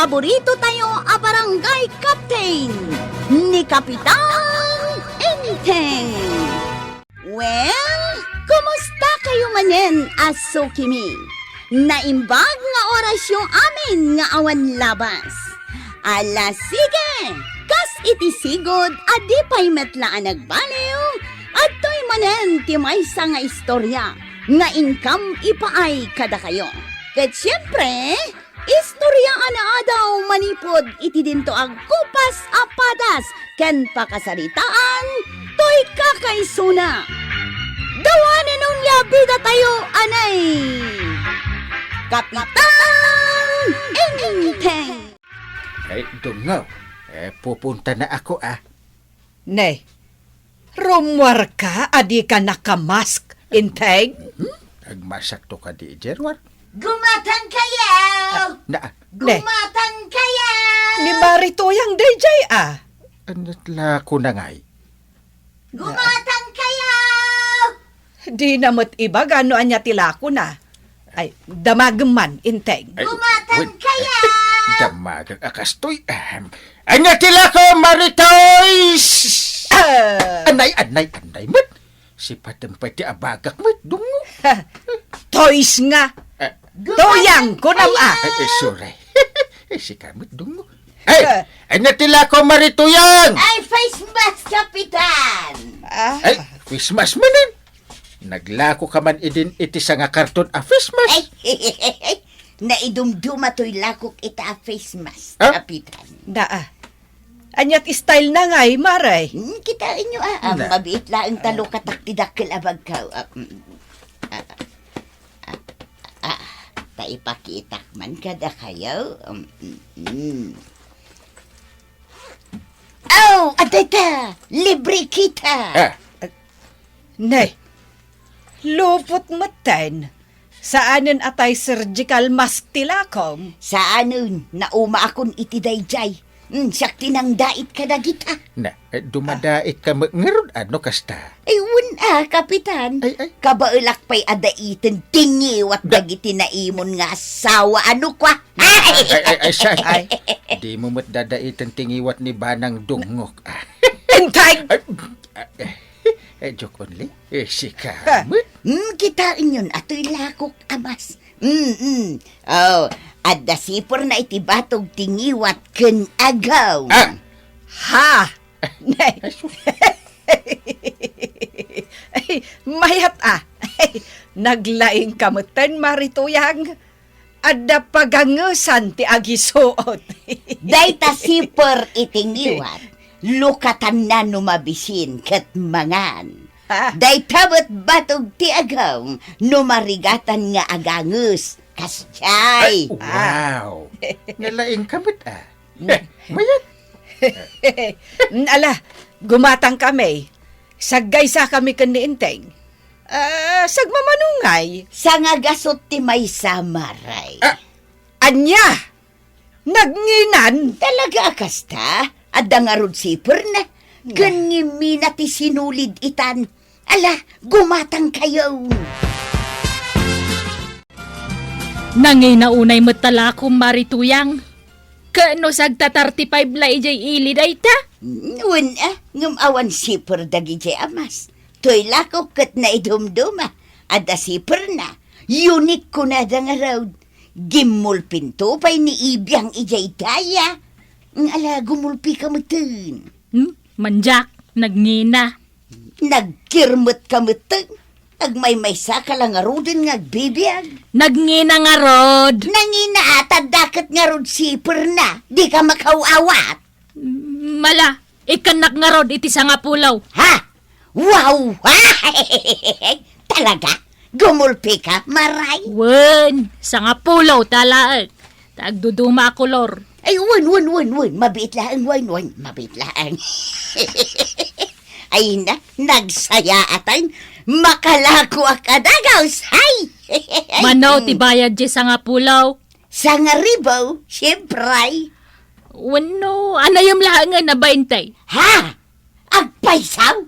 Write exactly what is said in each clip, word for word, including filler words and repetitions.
Paborito tayo a barangay captain, ni Kapitan Enteng. Well, kumusta kayo manen a sukimi? Naimbag nga orasyo amin nga awan labas. Ala, sige! Kas iti sigud a di pay met la a nagbaliw, adtoy manen ti maysa nga istorya nga inkam ipaay kadakayo. Ket siempre, istorya a naadaw manipud iti dinto agkupas a padas ken pakasaritaan toy kakaisuna. Dawanen onia bida tayo, anay! Kapitan Enteng! Ay, Dungo, eh, pupunta na ako, ah. Ne, rummuarka a dika nakamask, Enteng? Hmm? Nagmasakto kadi, Gerwar? Gumatang kayo! Ah, na, ne. Gumatang kayo! Ni Mari Tuyang dayjay, ah. Anat la ko na ngay? Gumatang kayo! Dina met ibaga no ania ti lakona. Ay, damagem man, Enteng. Ay, gumatang wen, kayo! Damagek a kastoy. Ahem. Ania ti lako, Mari Toys? Ah! Anay, anay, anay met. Sipatem pay ti abagak met, Dungo. Toys nga. Ah. Tuyang, kunam, ah. Ay, ay, sorry. Ay, sika met, Dungo. Ay, eh, ania ti lako, Mari Tuyang? Ay, face mask, Kapitan! Ah. Ay, face mask manen. Naglako ka man idin iti sanga karton a face mask? Ay, naidumduma toy lakok ita a face mask, ah? Kapitan. Naa. Ania ti style na ngay, Mari? Hmm, kitaenyo, ah, ah, na, mabiit laeng ta lukatak ti dakkel a bagko. Ah, mm. Ah, ah, ah, ta ipakitak man kadakayo. Um, mm, mm. Oh, adda ita! Libre kita! Ah. Ne, lupot metten. Saanen a tay surgical mask ti lakom? Saanen, naumaakon iti dayjay. Hmm, siak ti nangdait kadagita. Na, eh, dumadait ka met ngarud, ano kasta? Ay, wen a, Kapitan. Ay, ay. Kabaelak pay a daiten ti ngiwat, ah, dagiti naimon nga asawa, ano kwa? Ay, ay, ay, sa-, ay, di mo met dadaiten ti ngiwat ni Banang Dungok. Enteng! Ay, ah, eh, eh, joke only. Eh, sika met. Hmm, kitaenyon, atoy lakok a mask. Mm, mm. Oh, adda siperna iti batog ti ngiwat ken agaw. Ah! Ha? Ay, sus. Ay, mayat a. Naglaing ka metten, Mari Tuyang. Adda pagangesan ti agisuot. Dayta siper iti ngiwat, lukatanna no mabisin ket mangan. Ah. Dayta met batog ti agaw no marigatan nga aganges. Kasjay. Ay, wow. Nalaing ka met, ah. Mayat. Ala, gumatang kami. Saggaysa kami ken ni Enteng. Ah, sagmamano ngay? Sangagasut ti maysa, Mari. Ah. Ania? Nagnginan? Talaga a kasta? Adda ngarud siperna? Ken ngimina ti sinulid itan. Ala, gumatang kayo. Nangina unay met talakom, Mari Tuyang. Ket no sagta thirty-five la idiay ili dayta? Wen a, ngem awan siper dagidiay a mask. Toy lakok ket naidumduma. Adda siperna. Unique kunada ngarud. Gimmulpinto pay ni Ibiang idiay daya. Ala, gumulpi ka metten. Hmm? Mandiak, nagngina. Nagkirmet ka metten. Agmaymaysa ka la ngaruden nga agbibiag. Nagngina ngarud. Nangina a, ta adda ket ngarud siperna. Di ka makaw-awat. Mala, ikkannak ngarud iti sangapulo. Ha? Wow! Talaga? Gumulpi ka, Maray? Wen, sangapulo ta laeng. Ta agduduma a kolor. Ay, wen, wen, wen, wen. Mabiit laeng, wen, wen. Mabiit laeng. Ay na, nagsayaatan. Makalakoak a dagaws. Hay! Mano ti bayad diay sangapulo? Sangaribu, siyempre. Wenno, anayem laengen a baynte? Ha? Agpayso?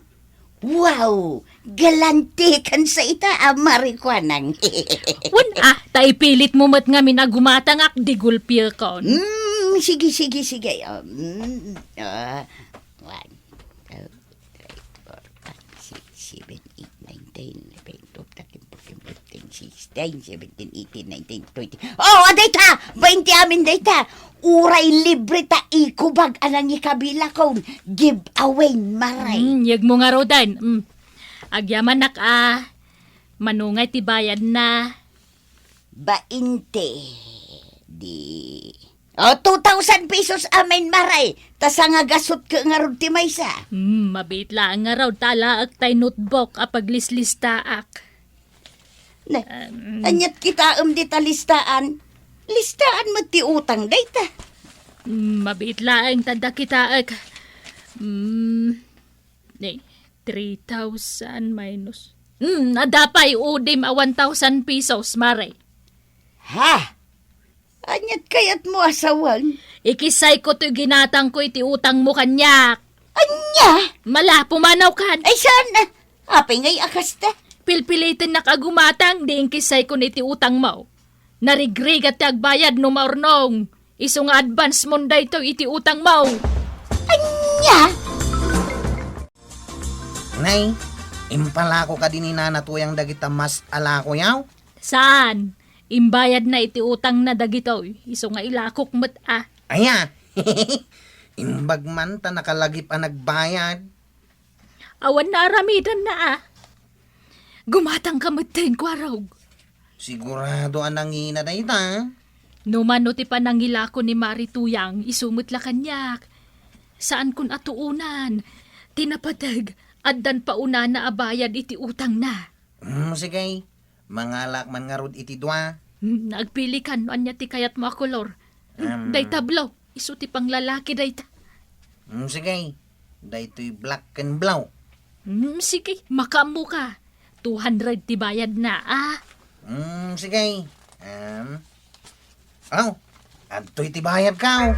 Wow! Galantikan sa ita a marikuanang. Wen a, ta ipilitmo met ngamin a gumatangak, di gulpiekon. Mm, Sige, sige, sige. Um, ah, one, two, three, four, five, six, seven, eight, nine, ten, eleven, twelve, thirteen, fourteen, fifteen, sixteen, seventeen, eighteen, nineteen, twenty. Oh, adayta! Bainte amin dayta! Uray libre ta ikubag a nangikabilakon. Giveaway, maray. Hmm, yegmo ngaruden. Hmm. Agyamanak a, mano ngay ti bayadna? Bainte. Di. Oh, two thousand pesos amin, maray. Ta sangagasut ka ngarud ti maysa. Hmm, mabiit laeng ngarud ta alaek tay notebook a paglislistaak. Ne, um, aniat kitaem dita listaan? Listaan met ti utang dayta. Hmm, mabiit laeng ta adda kitaek. Hmm, ne, three thousand minus. Hmm, adda pay udim a one thousand pesos, maray. Ha? Aniat kayatmo a sawen? Ikissayko toy ginatangko iti utangmo kaniak. Ania? Mala, pumanawkan. Ay, saan? Apay ngay a kasta? Pilpilitennak a gumatang, di inkissaykon iti utangmo. Narigrigat ti agbayad no maurnong. Isu nga advance mon daytoy iti utangmo. Ania? Nay, impalako kadi ni Nana Tuyang dagita mas a lakoyaw? Saan? Imbayadna iti utangna dagitoy, isu nga ilakok met a. Aya? Imbag man ta nakalagip a nagbayad. Awan naaramidanna a. Gumatangka metten, Kuarog. Sigurado a nangina dayta. No mano ti panangilako ni Mari Tuyang, isu met la kaniak. Saankon a tuonan. Ti napateg, addan paunana a bayad iti utangna. Hmm, sige. Mangalak man ngarud iti dua. Hmm, agpilikan no ania ti kayatmo a kolor. Hmm, um, dayta blue. Isu ti panglalaki dayta. Hmm, sige. Daytoy black ken blue. Hmm, sige. Makaammoka. Two hundred ti bayadna, a. Hmm, sige. Um, aw, adtoy ti bayadko.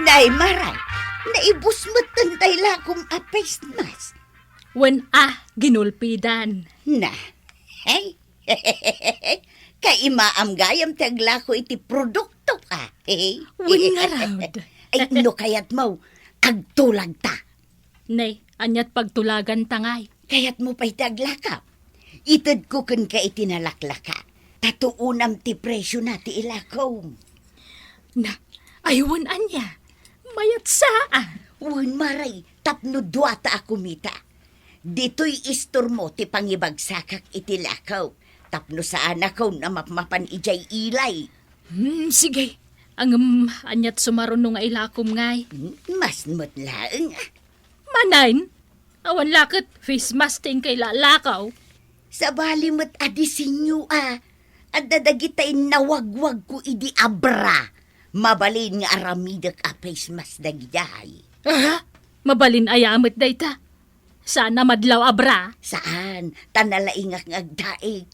Nay, maray, naibus metten tay lakom a face mask. Wen a, ginulpidan. Na, hey, kaimaam gayam ti aglako iti produkto, a. Wen ngarud. Ay, no kayatmo, agtulagta. Nay, aniat pagtulaganta ngay? Kayatmo pay ti aglakaw? Itedko kenka iti nalaklaka. Ta tuonam ti presiona ti ilakom. Na, ay wen ania? Mayat saan? Wen, maray, tapno duata a kumita. Ditoy istormo ti pangibagsakak iti lakaw, tapno saanakon a mapmapan idiay ilay. Hmm, sige. Ngem, aniat sumaruno nga ilakom ngay? Hmm, mas met laeng, a. Manen? Awan la ket face mask ti inka ilalakaw. Sabali met a disenyo a. Adda dagitay nawagwagko idi a bra. Mabalin nga aramidek a face mask dagidiay. Ah? Mabalin aya met dayta? Saan a madlaw a bra? Saan, ta nalaingak nga agdaig.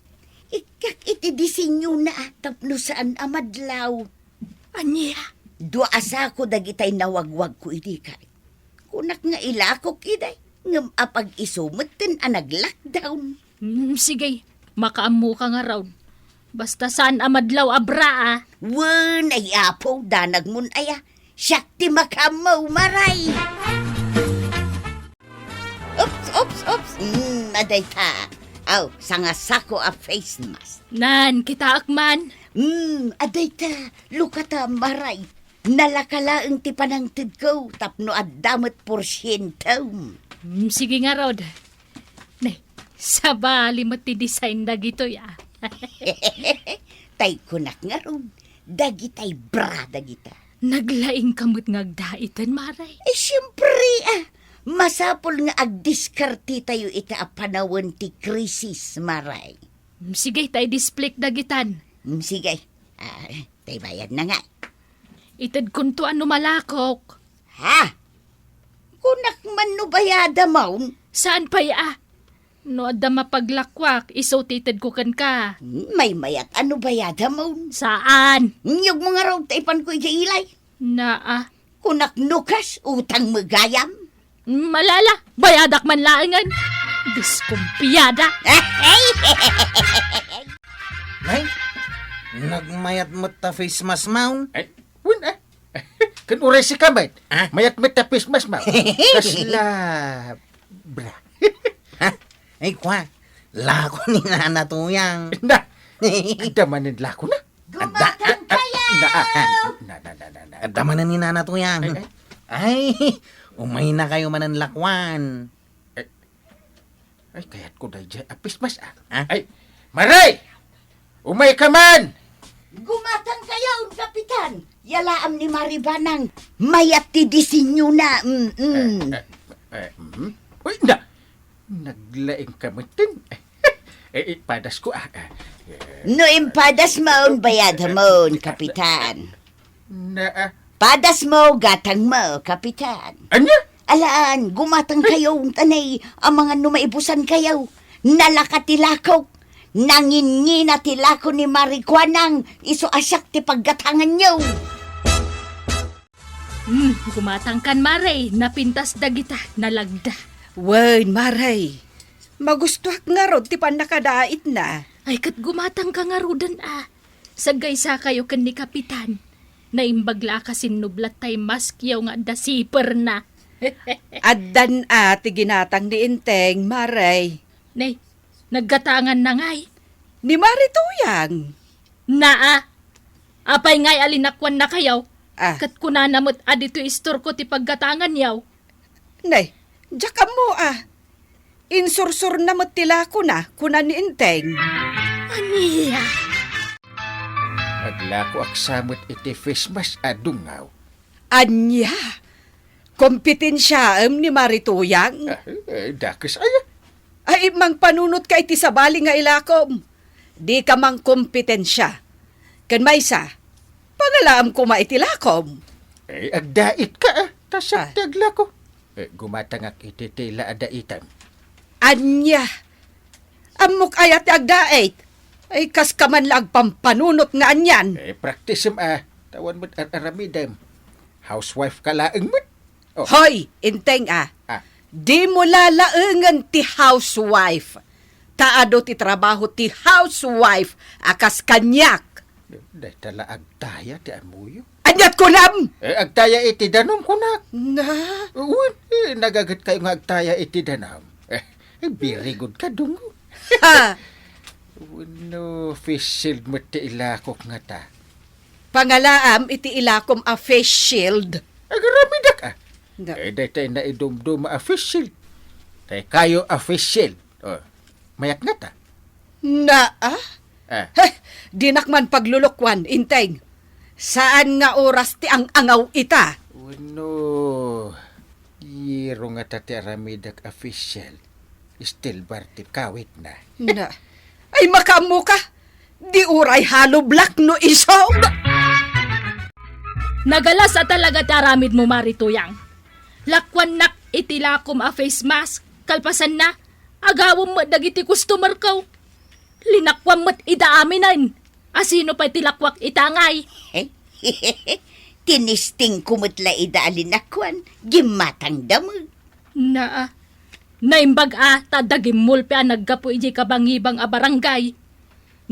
Ikkak iti disenyona tapno saan a madlaw. Ania? Dua a sako dagitay nawagwagko idi kay. Kunak nga ilakok iday, ngem apag-isu metten a nag-lockdown. Hmm, sige, makaammoka ngarud. Basta saan a madlaw a bra, a. Wen, ay Apo, danagmon aya. Siak ti makaammo, maray. Oops, oops, oops. Hmm, adayta. Aw, sangasako a face mask. Nan, kitaak man. Hmm, adayta. Lukata, maray. Nalaka laeng ti panangtedko tapno adda met porsiento. Hmm, sige ngarud. Ne, sabali met ti design dagitoy, a. Tay kunak ngarud, dagitay bra dagita. Naglaingka met nga agdaiten, maray? Eh, siempre, a. Masapul nga agdiskartetayo ita a panawen ti krisis, maray. Hmm, sige, tay displik dagitan. Hmm, sige. A, tay bayadna nga. Itedkonto a no malakok. Ha? Kunak man no bayadamon? Saan pay a? No adda mapaglakuak, isu ti itedko kenka. Hmm, maymayat a no bayadamon? Saan? Niyog mo nga raw ta ipanko idiay ilay. Naa. Kunak no kas, utang mo gayam? Malala, bayadak man laengen. Diskumpiada. Nay, Nagmayat met ta face mask maon? Ay, wen, ah. Ken uray sika met. Ah? Mayat met ta face mask maon. Kasla bra. Ha? Ay, kwa. Lako ni Nana Tuyang. Na, adda manen lako na. Gumatang kayo! Na, ah, na, na, na, na, na. Adda manen ni Nana Tuyang. Ay, ay. Ay, umay na kayo manen lakwan. Ay, ay, kayat ko dayjay a face mask, ah. Ha? Ay, Mare! Umay ka man! Gumatang kayo, Kapitan! Yalaam ni Maribanang, mayat ti disenyo na, mm, mm. Eh, eh, eh, mhm. Uy, na! Naglaing ka metten. Eh, eh, padas ko, ah, ah. No impadas mo, bayad mo, Kapitan. Na, ah. Padas mo, gatang mo, Kapitan. Anya? Alaan, gumatang kayo, tanay, amangan no maibusan kayo. Nalaka ti lakok. Nangingina ti lako ni Marikuanang, isu a siak ti paggatanganyo. Hmm, gumatang kan, Mare, napintas dagita, nalagda. Wen, Mare, magustuak ngarud ti pannakadaitna. Ay, ket gumatang ka ngaruden, a. Saggaysa kayo ken ni Kapitan. Naimbag la a kasinnublat tay maskyo nga adda siperna. Addan a ti ginatang ni Enteng, Mare. Nay, naggatangan na ngay. Ni Mare Tuyang. Naa, apay ngay a linakuan na kayo? Ah. Ket kunana met a ditoy istorko ti paggatangan yaw. Nay, diak ammo a. Insursur na met ti lakona, kuna ni Enteng. Ania? Aglakoak sa met iti face mask a dungaw. Ania? Kompetensiaem ni Mare Tuyang? Ah, eh, dakes aya? Ay, mangpanunot ka iti sabali nga ilakom. Di ka mangkompetensia. Ken maysa, pangalaam koma iti lakom. Eh, agdait ka, ah. Ta siak ti aglako. Eh, gumatangak iti tila a daitem. Ania? Ammok aya ti agdait? Ay, kas ka man la agpampanunot nga anian. Eh, practice-em, ah. Tawan met ar-aramidem. Housewife ka laeng met. Oh. Hoy, Enteng, ah. Ah. Di mo lalaengen ti housewife. Ta adu ti trabaho ti housewife a kas kaniak. Dayta la agtaya ti ammoyo. Aniat kunam? Eh, agtaya iti danum, kunak. Nga? Wen, eh, nagaget kayo nga agtaya iti danum. Eh, eh, very good ka, dungo. Ha? Wenno, face shield met ti ilakok ngata. Pangalaam iti ilakom a face shield. Agaramidak, ah. Nga. Eh, daytay naidumduma a face shield. Tay kayo a face shield. Oh, mayat ngata. Naa? Ah. Heh, dinak man paglulukuan, Enteng. Saan nga oras ti ang-angaw ita? Wenno, iyero ngata ti aramidek a facial. Steel bar ti kawitna. Na. Ay, makaammo ka! Di uray hollow block no iso! Nagalas a talaga ti aramidmo, Mari Tuyang. Lakuannak iti lakom a face mask, kalpasanna, agawem met dagiti customer ko. Linakuam met ida aminen. A sino pay ti lakuak ita ngay? Tinistingko met la ida a linakuan, gimmatangda met. Naa, naimbag a, ta adda gimmulpi a naggapu idiay kabangibang a barangay.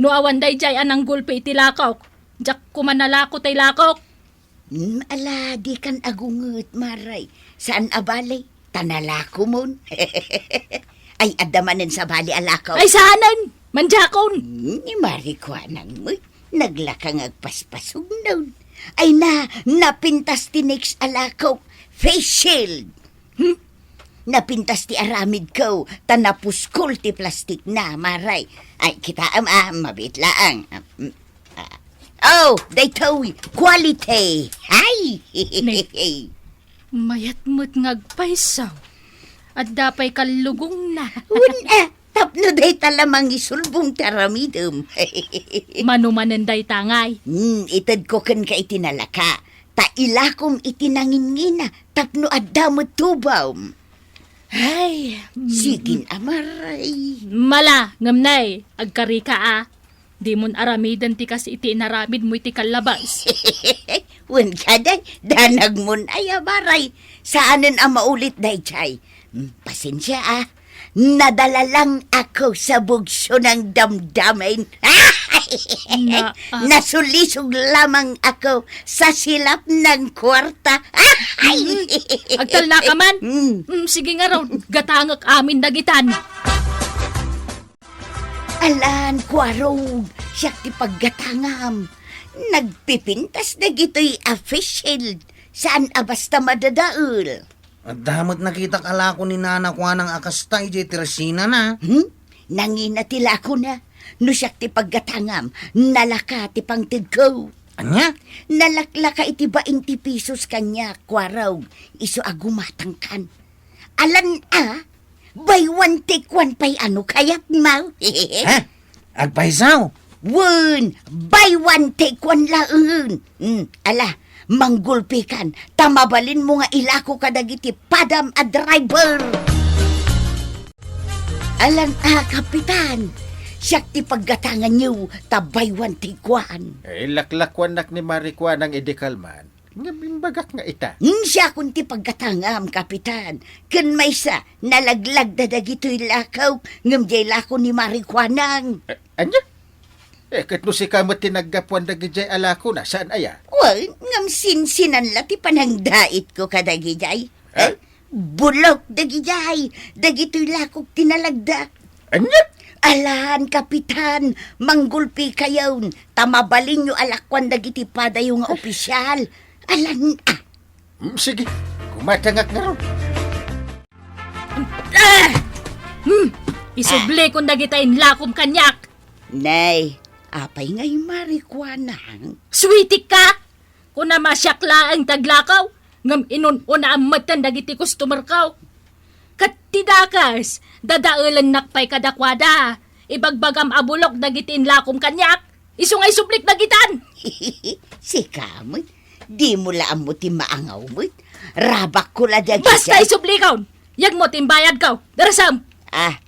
No awan daydiay a nanggulpi iti lakok, diak koma nalako tay lakok. Hmm, ala, dikan agunget, Maray. Saan a bale, ta nalakomon. Ay, adda manen sabali a lako. Ay, saanen! Mandiakon! Hmm, ni Mari Kuanang met. Naglaka nga agpaspasugnon. Ay na, napintas ti next a lakok. Face shield! Hmm? Napintas ti aramidko, ta napuskol ti plastikna, Maray. Ay, kitaem, ah, mabiit laeng. Ah, mm, ah. Oh, daytoy, quality. Hay! Nay, mayat met nga agpayso. Adda pay kallugongna. Wen, ah, tapno dayta la mangisulbong ti aramidem. Mano manen dayta ngay? Hmm, itedko kenka iti nalaka. Ta ilakom iti nangingina tapno adda met tubam. Ay, mm. Sigin a, Maray. Mala, ngem nay, agkarika a. Dimon aramiden ti kas iti inaramidmo iti kallabas. Wen ka, day, danagmon aya, Maray. Saanen a maulit daydiay. Mm, pasensia, ah. Nadala lang ako sa bugso ng damdamin. Na, ah. Nasulisog lamang ako sa silap ng kwarta. Ay! Agtalna ka man? Mm. Mm, sige nga raw, gatangek amin dagitan. Alan, Kuarog, siak ti paggatangam. Nagpipintas dagitoy a face shield. Saan a basta madadael? Adda met nakitak a lako ni Nana Kuanang a kasta idiay tersinana. Hmm? Nangina ti lakona. No siak ti paggatangam, nalaka ti pangtedko. Ania? Nalaklaka iti bain ti pisos kaniak, Kuarog, isu a gumatangkan. Alan a, buy one take one pay a no kayatmo. Ha? Agpayso? Wen, buy one take one laeng. Hmm, ala, manggulpikan, ta mabalinmo nga ilako kadagiti padam a driver. Alan a, Kapitan, siak ti paggatanganyo, ta buy one take one. Eh, laklakuanak ni Mari Kuanang idi kalman. Ngem imbagak nga ita. Hmm, siakon ti paggatangam, Kapitan. Ken maysa, nalaglagda dagitoy lako, ngem diay lako ni Mari Kuanang. Eh, ania? Eh, ket no sika met ti naggapuan dagidiay a lakona, saan aya? Wen, ngem sinsinan la ti panangdaitko kadagidiay. Eh? Eh? Bulok dagidiay, dagitoy lakok ti nalagda. Ania? Alan, Kapitan, manggulpikayon, ta mabalinyo a lakuan dagiti padayo nga opisyal. Alan, ah. Mm, sige, gumatangak ngarud. Ah! Hmm, isublikon dagita inlakom kaniak. Nay, apay ngay Mari Kuanang? Sweetie ka? Kunam a siak laeng ti aglakaw, ngem inun-unaam metten dagiti customerko. Ket ti dakes, dadaelennak pay kadakuada. Ibagbagam a bulok dagiti inlakom kaniak. Isu nga isublik dagitan. Sika met, dimo la ammo ti maangaw met. Rabakko la dagiti. Basta isublikon! Yegmo ti imbayadko. Darasem! Ah,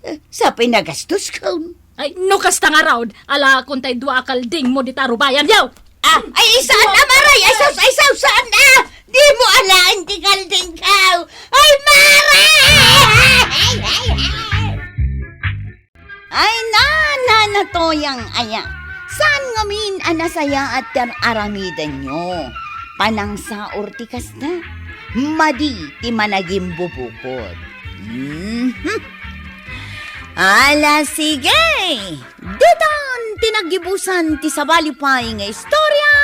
eh, sapay nagastoskon. Ay, no kasta ngarud, alakon tay dua a kaldingmo dita rubayanyo. Ah, ay, saan a, Mari? Ay, sus, ay, sus, saan a? Dimo alaen ti kaldingko. Ay, Mari! Ay, ay, ay. Ay, na, na, natoyang aya. Saan ngamin a nasayaat ti ar-aramidenyo? Panangsaor ti kasta, madi ti managimbubukod. Mhm. Ala, sige! Ditan ti naggibusan ti sabali pay nga istorya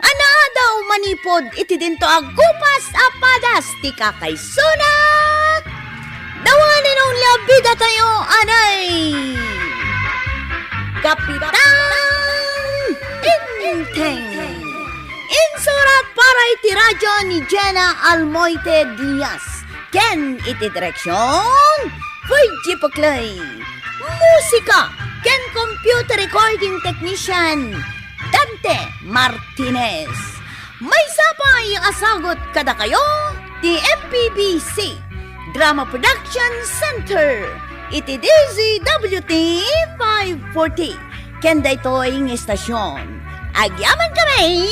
a naadaw manipud iti dinto a gupas a padas ti kakaisuna. The one and only a bidatayo, anay Kapitan Enteng. Insurat para iti radyo ni Jenna Almoite Diaz. Ken iti direksion, Fergie Paclay. Musika ken computer recording technician, Dante Martinez. Maysa pay a sagut kadakayo ti M P B C Drama Production Center iti D Z W T five forty. Ken daytoy nga istasyon, agyamankami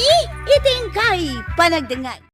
iti inkay panagdengngeg.